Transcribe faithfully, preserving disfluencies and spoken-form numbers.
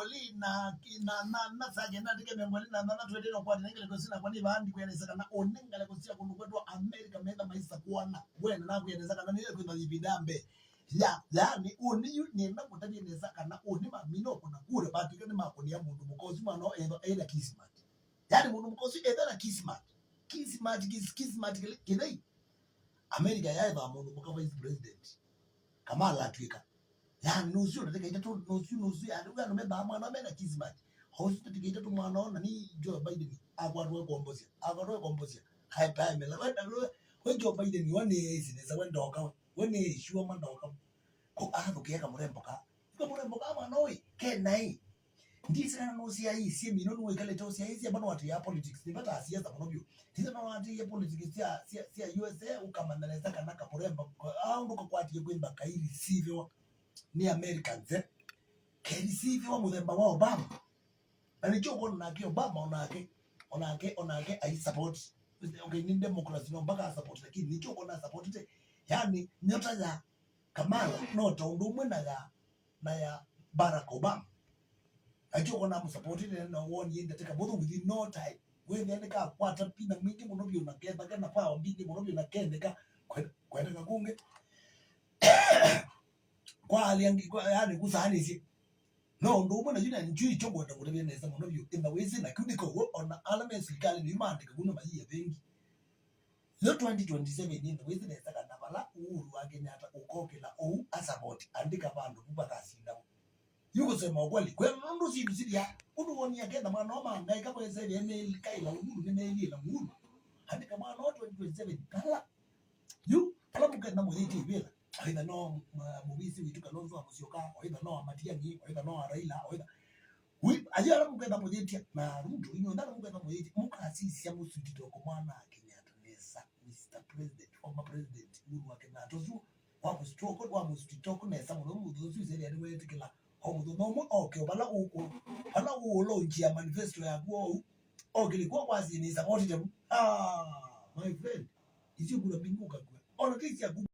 Mĩongo ĩlĩ na, na, na, na saa kenda ndatĩka mĩongo ĩlĩ na nana twendete ũkwatana ngeleko sinakwa nĩ vaa ndikwĩanĩsa kana ũne ngeleko sya kũndũ kwetwa America metha maisa kũana. Wene nakwĩanĩsa kana nĩyo kwĩtha ĩvinda ya mbee. Ya, yaani, ũnĩ yu nĩenda kũtavya nesa kana ũnĩ mamina ũkũna kura, matwĩka nĩmakũnĩa mũndũ mũka ũsu mwana ethwa ena kismat. Yaani, mũndũ mũka ũsu ethwa na kismat. Kismat, kis-, kismat kĩlĩ-, kĩthei. America yaethaa mũndũ mũka vice president. Kamala atwĩka. Yaani, nũsu ndatĩka itatũ, nũsu, nũsu, yaani, andũ methaa mwana mena kismat. Ũsu ndatĩka itatũ mwana ona ni Joe Biden akwatwa ĩkombosya. Akwatwa ĩkombosya. Aepamela. We, we, we Joe Biden, we nĩ ĩsi nesa, we ndoka we. We nĩ ĩsyũa mandoka. Ko athũkĩa kamũrembo ka. Kamũrembo ka mwana ũĩ, ke naĩ. Ndisĩ kana nũsyaĩĩsye mino nũĩkalĩte ũsyaĩĩsye, amba no atĩ ya politics, nĩ vata siasa mũno vyũ. Ndisĩ no atĩ ya politics sya, sya, sya U S A, ũkamanya nesa kana kamũrembo, aũndũ kakwatie kwĩmba kairisiviwa nĩ Americans, eh. Kairisiviwa mũthemba wa Obama. Na nĩkyo ũkona nake Obama onake, onake, onake ai support. Okay, ni democracy no mpaka a support, lakini nĩkyo ũkona support te. Yaani, nyota ya Kamala no ta ũndũ ũmwe na ya, na ya Barack Obama. Nĩkyo ũkona amũsupport nene na wonie ndatĩka mũthũ within no time. Wethĩa nĩkakwata pina mwingĩ mũno vyũ na kethake na power mbingĩ mũno vyũ na ketheka kwendeka kũngĩ. Kwa hali angĩ, kwa, yaani, kusaanĩsye. No ũndũ ũmwe na yu na nĩkyo ikyo ngwenda kũtavya nesa mũno vyũ, ĩtha wĩsĩ na kĩu nĩko w'o, ona ala me silikalĩ nĩyu maandĩka kũu na mayia vengi. Yo twenty twenty-seven ĩtha wĩsĩ nesa kana vala Uhuru wa Kenyatta ũkokĩla ũu asavoti andĩka vandũ vu vakasindagwa. Yu kusema ukweli, kwĩ nũndũ syĩndũ silya, ũndũ wonia ketha mwana wa mangaika kwesevya nĩkaĩla Uhuru, nĩmeĩlĩla Uhuru. Andĩka mwana wa twenty twenty-seven, kala Yu, ala mũkenda mũyĩtye ivĩla, oitha no, uh, mũvisi witũ Kalonzo wa Musyoka, oitha no wa Matiang'i, oitha no wa Raila, oitha. Wi, ayo ala mũkenda mũyĩtye, na Ruto, inyuothe ala mũkenda mũyĩtye, mũkasisya mũsutitoko mwana a Kenyatta nesa, Mister President, former President Uhuru wa Kenyatta, ũsu wa mũsutitoko, wa mũsutitoko nesa mũno, mũthenya ũsu iseli nĩwetĩkĩla, o mũthenya ũmwe oke, o vala ũ-, ũ-, vala ũũlaunchia manifesto yaku ou, okĩlĩkwa kwasya nĩ supportite vu. Ah, my friend, icio kura mbingĩ ũkakua. Ona ti syaku.